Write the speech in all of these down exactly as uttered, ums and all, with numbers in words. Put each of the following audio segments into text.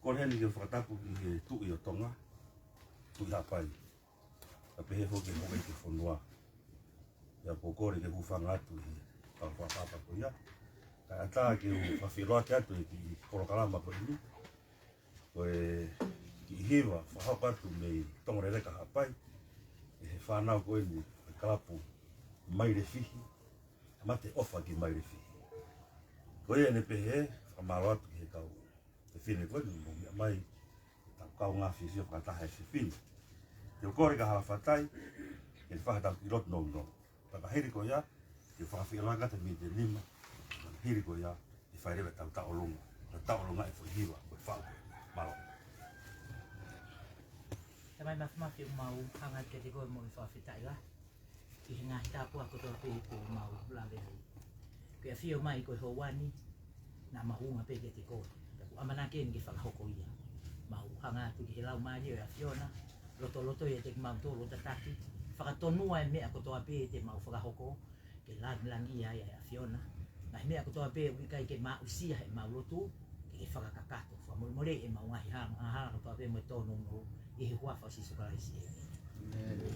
Kole heni ke fakatapu ki he Tuʻi ʻo Tonga, Tuʻi Haʻapai. Kae pehē foki ki he Houʻeiki ʻo e fonua. Pea ʻoku ou kole ke u hūfanga atu ʻi he fakatapu ko ia. Kae ʻatā ke u fakafeʻiloaki atu ʻi he kiʻi polokalama ko eni. Ko e kiʻi hiva fakahoko atu mei Tongoleleka Haʻapai, ʻe he fānau ko eni ʻo e kalapu Mailefihi, Mate ʻOfa ki Mailefihi. Ko ia ʻene pehē, fakamālō atu ki he kau fefine ko eni ʻoku mou meʻa mai, tau kaungā fiefia fakataha he fefine. Te u kole kia Halafatai ke ne fai haʻatau kiʻi lotu nounou. Pea ka hili ko ia, te u fakafeʻiloaki atu e miniti ʻe nima. Pea ka hili ko ia, ʻe fai leva ʻetau tauʻolunga. Tau tauʻolunga e foʻi hiva ko e faʻu. Mālō. Tamai Mafimafi, ʻoku mau hanga kiate koe mo e fakafetaʻi lahi ʻi he ngaahi tāpuaki kotoa pē kuo mau lave ai. Ko e ʻafio mai ko e houa ni, naʻa mau hūfanga pē kiate koe. Pea ʻoku ʻamanaki eni ke fakahoko ia. Mau hanga atu ki he laumālie ʻo e ʻAfiona, lotolotoʻi ʻiate kimautolu ʻo tataki, fakatonua e meʻa kotoa pē te mau fakahoko, ke langilangiʻia ai e ʻAfiona. Ngaahi meʻa kotoa pē ʻoku ʻikai ke mau aʻusia heʻemau lotu, ke ke fakakakato. Fakamolemole ʻemau ngaahi hala, ngaahi hala kotoa pē mo e tōnounou, ʻi he huafa ʻo Sīsū Kalaisi. ʻĒmeni.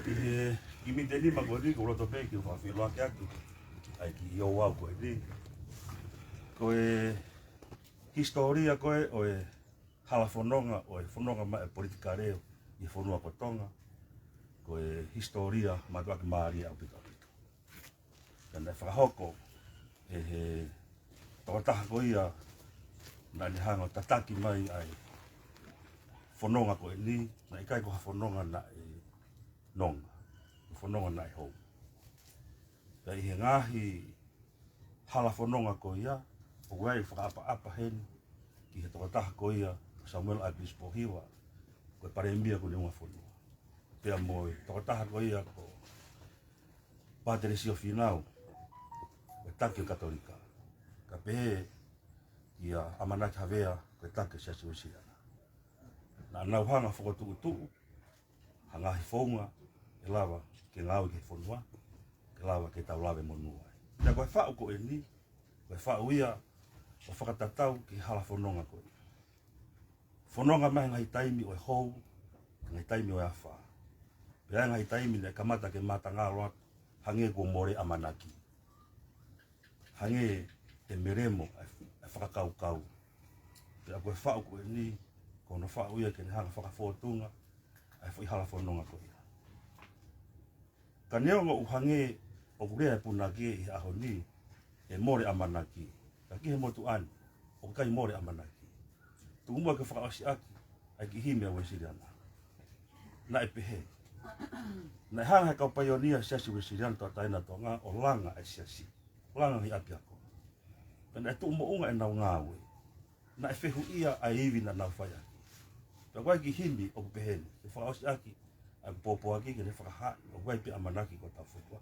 ʻI he kiʻi miniti ʻe nima ko eni, ʻoku ou loto pē ke u fakafeʻiloaki atu ʻa e kiʻi ouau ko eni. Ko e hisitōlia ko ē ʻo e hala fononga, ʻo e fononga maʻa e politikale ʻi he fonua ko Tonga, ko e hisitōlia mātuʻaki mālie ʻaupito ʻaupito. Pea naʻe fakahoko ʻe he tokotaha ko ia naʻa ne hanga ʻo tataki mai ʻa e fononga ko eni, naʻe ʻikai ko ha fononga naʻe nonga, ko e fononga naʻe hou. Pea ʻi he ngaahi hala fononga ko ia, ʻoku ʻi ai e fakaʻapaʻapa heni ki he tokotaha ko ia ko Samuela ʻApisi Pōhiva, ko e palēmia ʻo e Liunga Fonua. Pea mo e tokotaha ko ia ko Pātelesio Fīnau, ko e taki ʻo e Katolika. Kae pehē kia ʻAmanaki Havea, ko e taki ʻo e Siasi Uēsiliana. Naʻa nau hanga ʻo fokotuʻutuʻu ha ngaahi founga ʻe lava ke ngāue ki he fonua, ke lava ke tau lave monū ai. Pea ko e faʻu ko eni, ko e faʻu ia ʻo fakatatau ki he hala fononga ko ē. Fononga mai he ngaahi taimi ʻo e hou, ngaahi taimi ʻo e afā. Pea ʻi he ngaahi taimi naʻe kamata ke mātangalo atu, hangē kuo mole ʻamanaki. Hangē ʻe melemo ʻa e, ʻa e fakakaukau. Pea ko e faʻu ko eni, ko hono faʻu ia ke ne hanga ʻo fakafōtunga ʻa e foʻi hala fononga ko ia. Ka neongo ʻoku hangē ʻoku lea e punake ʻi he ʻaho ni, ʻe mole ʻamanaki. Ka ki he motuʻa ni, ʻoku ʻikai mole ʻamanaki. Tuku muʻa ke fakaʻosi ʻaki ʻa e kiʻi himi ʻa Uēsiliana. Naʻe pehē. Naʻe hanga ʻe he kau paionia Siasi Uēsiliana Tauʻatāina ʻo Tonga ʻo langa e siasi, langa e ngaahi ʻapiako. Pea naʻe tuʻu moʻunga ʻenau ngāue. Naʻe fehuʻia ʻa e ivi naʻa nau fai ʻaki. Pea ko e kiʻi himi ʻoku pehē ni, ke fakaʻosi ʻaki ʻa e pōpoaki ke ne fakahā ʻoku ʻi ai pē ʻamanaki ki hotau fōtunga.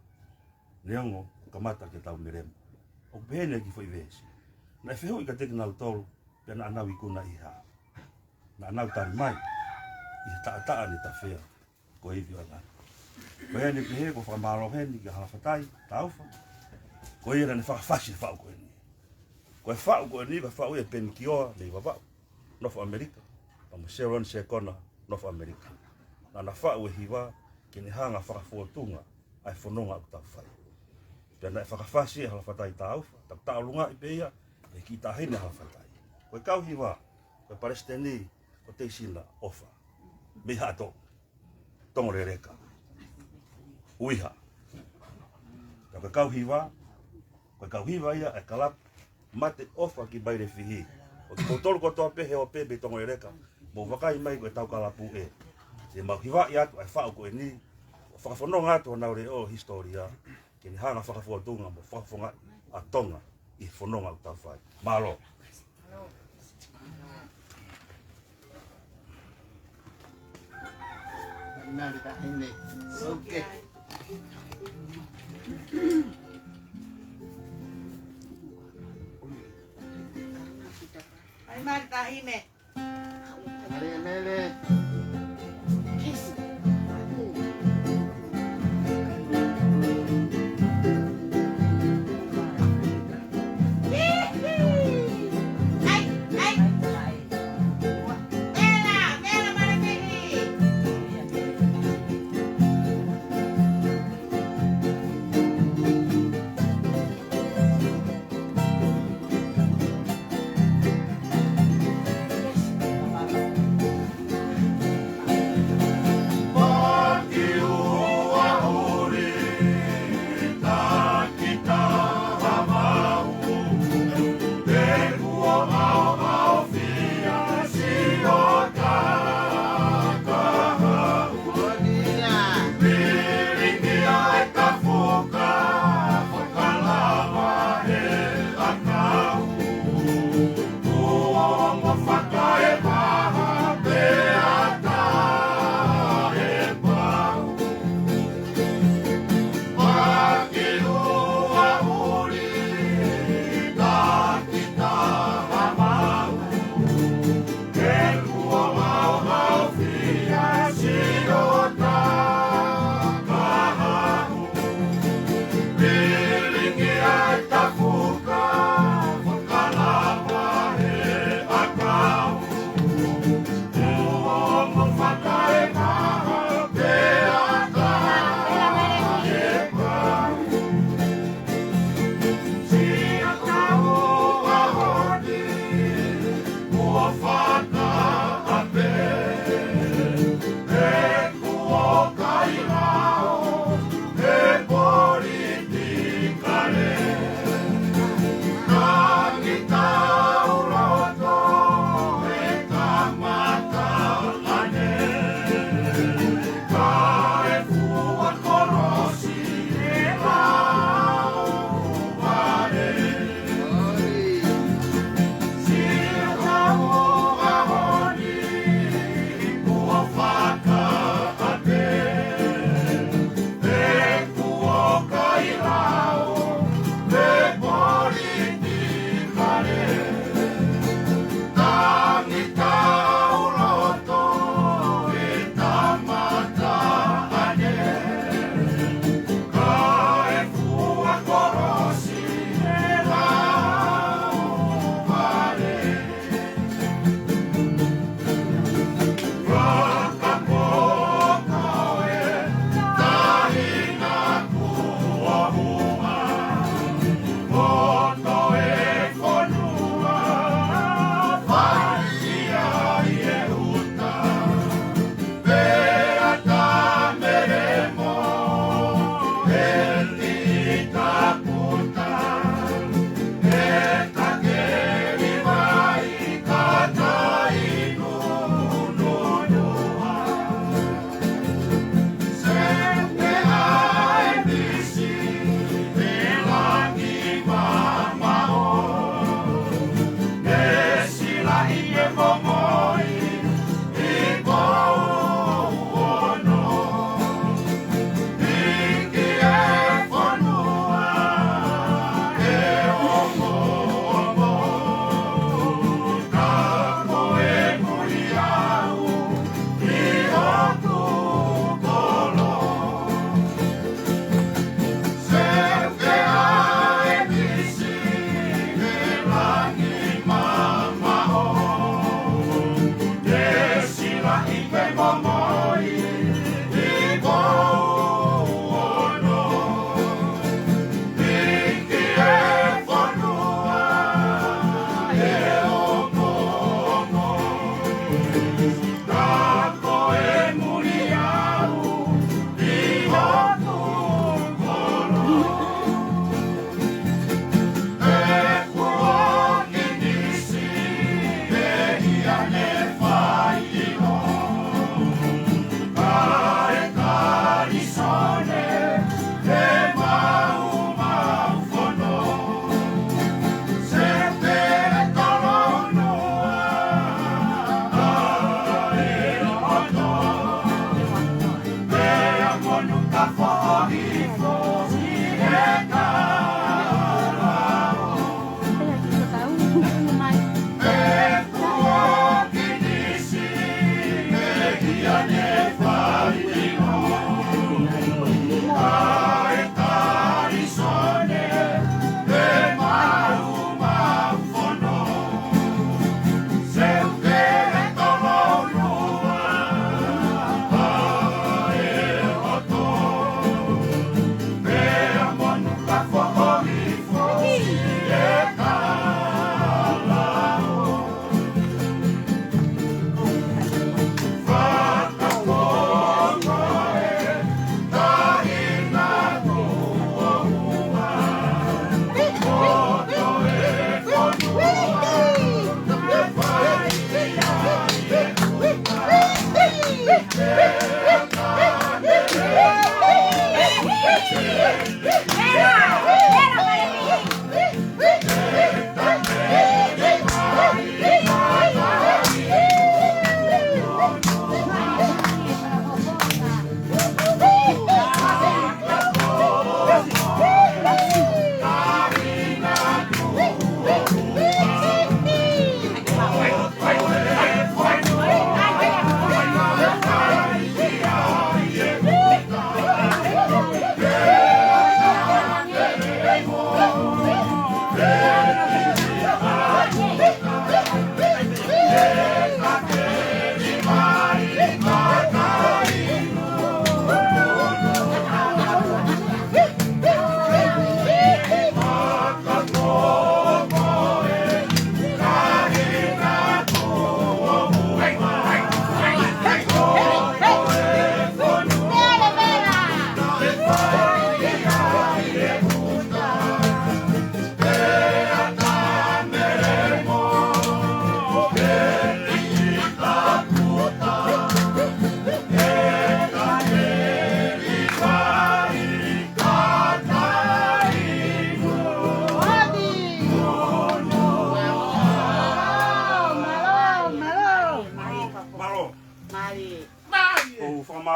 Neongo ʻoku kamata ke tau melemo. ʻOku pehē ni e kiʻi foʻi veesi. Naʻe fehuʻi kiate kinautolu, pea naʻa nau ikuna ʻi he hā? Naʻa nau tali mai, ʻi he taʻataʻa ne tafea, ko e ivi ʻo e ngaahi. Ko ia ʻene pehē, ʻoku ou fakamālō heni kia Halafatai Taufa. Ko ia naʻa ne fakafasi e faʻu ko eni. Ko e faʻu ko eni, ko e faʻu ia ʻa Penikioa mei Vavaʻu, North America, pea mo Sharon Sekona, North America. Naʻa na faʻu e hiva ke ne hanga ʻo fakafōtunga ʻa e fononga ʻoku tau fai. Pea naʻe fakafasi ʻe Halafatai Taufa, tau tauʻolungaʻi pē ia ʻe he kiʻi taʻahine ʻa Halafatai. Ko e kau hiva, ko e palesiteni, ko Teisina ʻOfa, mei Haʻatonga, Tongoleleka, ʻUiha. Ka ko e kau hiva, ko e kau hiva ia ʻa e kalapu Mate ʻOfa ki Mailefihi. ʻO kimoutolu kotoa pē he ope mei Tongoleleka, mou vakai mai ko ʻetau kalapu ē. Te mau hivaʻi atu ʻa e faʻu ko eni, ʻo fakafononga atu honau leʻo ʻo e hisitōlia, ke ne hanga ʻo fakafōtunga mo fakafofongaʻi ʻa Tonga ʻi he fononga ʻoku tau fai. Mālō. Mali taʻahine. Suke. Ai, mali taʻahine. Mali, mali. Ai, ai.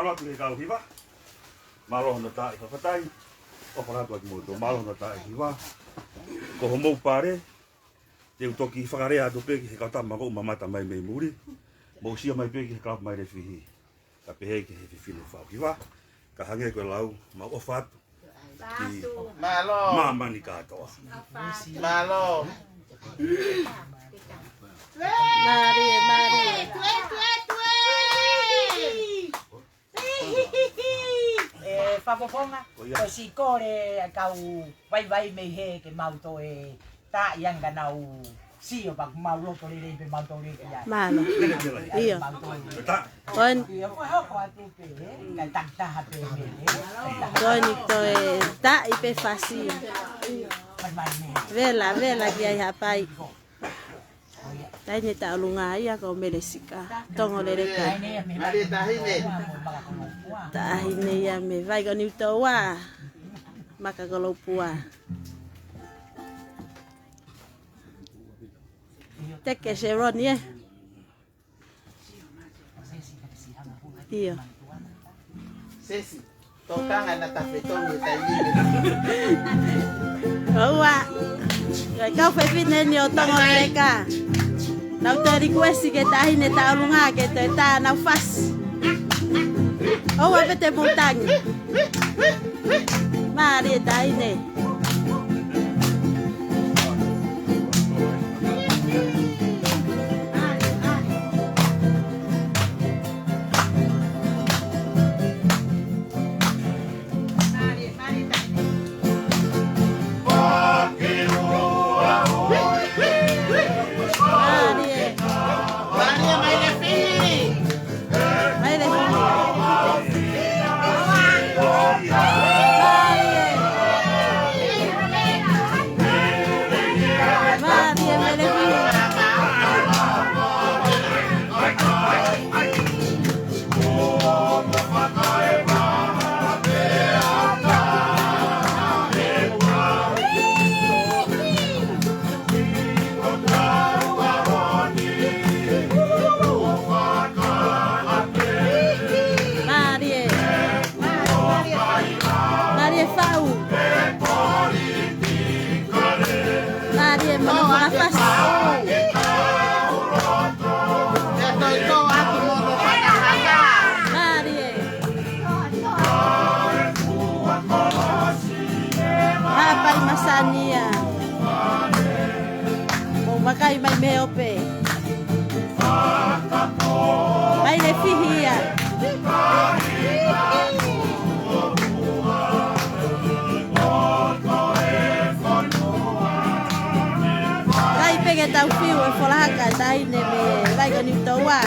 ʻOatu ki he kau hiva. Mālō hono taaʻi, fakafetaʻi. ʻOfa atu ʻa kimoutolu. Mālō hono taaʻi hiva. Ko homou pale, te u toki fakalea atu pē ki he kau tama ʻoku mamata mai mei muli. Mou sio mai pē ki he kau mai Lefihi. Ka pehē ki he fefine fau hiva. Ka hangē ko e lau, mau ʻofa atu. Ki mālō. Māmani kātoa. Mālō. Mālie, mālie. Tue, tue, tue. ʻE, Fakafofonga, ko e siʻi kole ʻa e kau vaivai mei hē ke mau toe taaʻi ange ka nau sio pea mau loto lelei pē mau toe lelei ai. Mālō. ʻIo. Mau toe lelei. Ko eni. ʻIo, ko e hoko atu pē, ē, ka takitaha pē mei hē. Ko eni toe taaʻi pē fasi. Vela, vela ki ai Haʻapai. Taʻahine Taʻolunga ia ko Melesika. Tongo lelei kai. Mālie taʻahine. Taʻahine ia mei Vaikoniutoua. Maka Kolopua. Teke Seroni, ē. ʻIo. Sesi, tokanga na tafetoni e taimi ni. ʻOua. Ko e kau fefine ni ʻo Tonga Leka. Nau toe likuesi ki he Taʻahine Taʻolunga ke toe tā ʻenau fasi. ʻOua pē te mou tangi. Mālie taʻahine. Mālie. Mālie, mai Lefihi. Mai Lefihi. Mālie. Mālie, mai Lefihi. Mālie. Mālie Fau. Mālie Mana Fakafasi. Mālie. Haʻapai Masania. Mou vakai mai mei ope. Mai Lefihi ia. Kai pē ke tau fiu e folahaka e taʻahine mei Vaikoniutoua.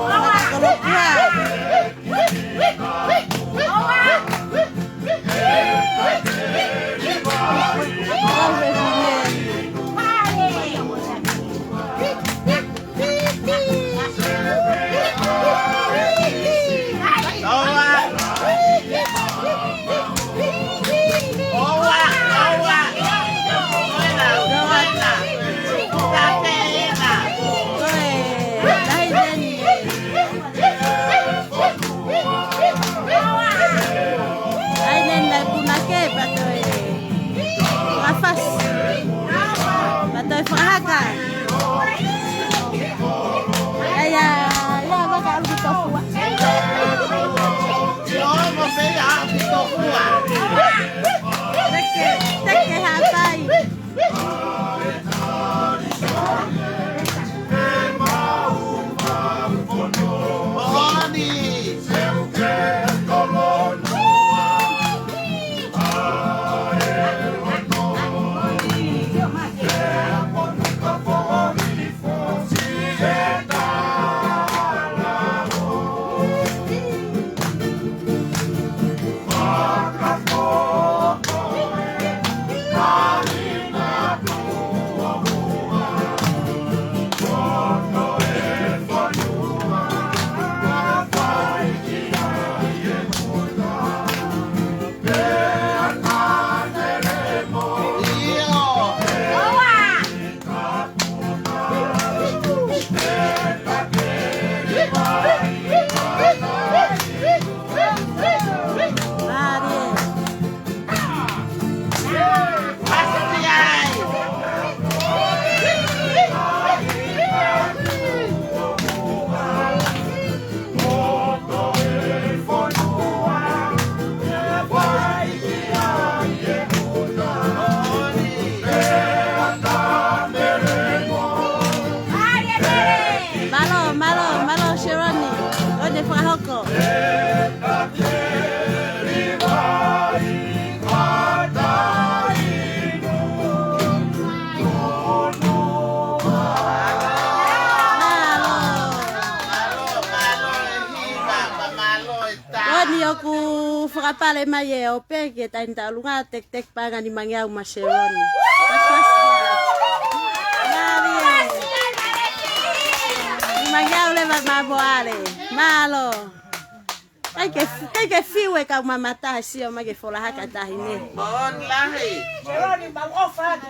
Maka Kolopua. ʻAi nena e punake pea toe. Pale mai e ope ke taimi taʻolunga, tektek paʻanga nimangeau Maseloni. Mālie. Nimangeau leva mā Moale. Mālō. Kai ke, kai ke fiu e kau mamata sio mai ke fola haka tahi ne. Maʻon lahi.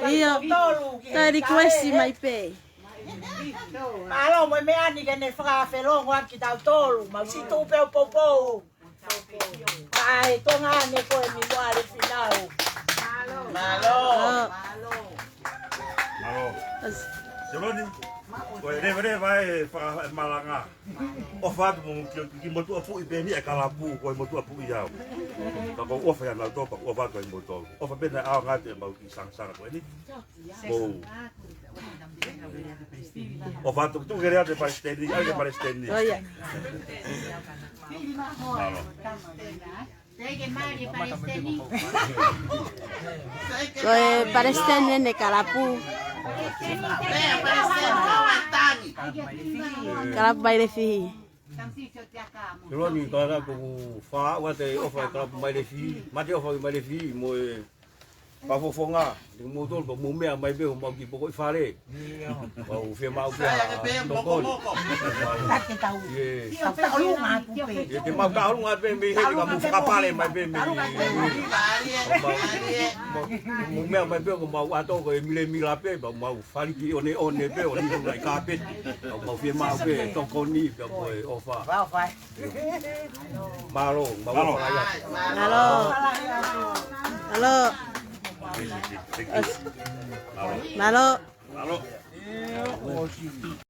ʻIo. Toe request mai pē. Mālō mo e meʻa ni ke ne fakafelongoaki kitautolu. Mau si tupe o poupou. Kae Tonga ne ko e mi Moale finau. Mālō. Mālō. Mālō. Seloni, ko e leveleva e fakamalanga. ʻOfa atu mo ki, ki motuʻa puʻi pē ni e kalapu, ko e motuʻa puʻi au. Ka ko ʻofa ia nau topa, ʻofa atu ai mo tolu. ʻOfa pē naʻe ʻaonga atu e mau ki sangasanga ko eni. Mou. ʻOfa atu, tuku ke lea atu e palesiteni, ʻai ke palesiteni. ʻIo. Mālō. Ko e palesiteni ʻene kalapu. Kalapu Mailefihi. Seloni, ka na ko u fā ua te ʻofa e kalapu Mailefihi. Mate ʻofa ki Mailefihi, mo e Fakafofonga, ni mou tolu ka mou meʻa mai pē ʻo mau ki poko ʻi fale. Mau fiemaʻu pē ha tokoni. ʻIo. ʻIo, te mau taʻolunga pē mei heni ka mou fakapale mai pē mei. Mau, mau, mou meʻa mai pē ʻo mau ʻato ko e milemila pē, mau, mau faliki ʻoneʻone pē ʻo liu nai kāpeti. Mau, mau fiemaʻu pē tokoni pē mo e ʻofa. Mālō, mālō. Mālō. Mālō. Mālō. Mālō.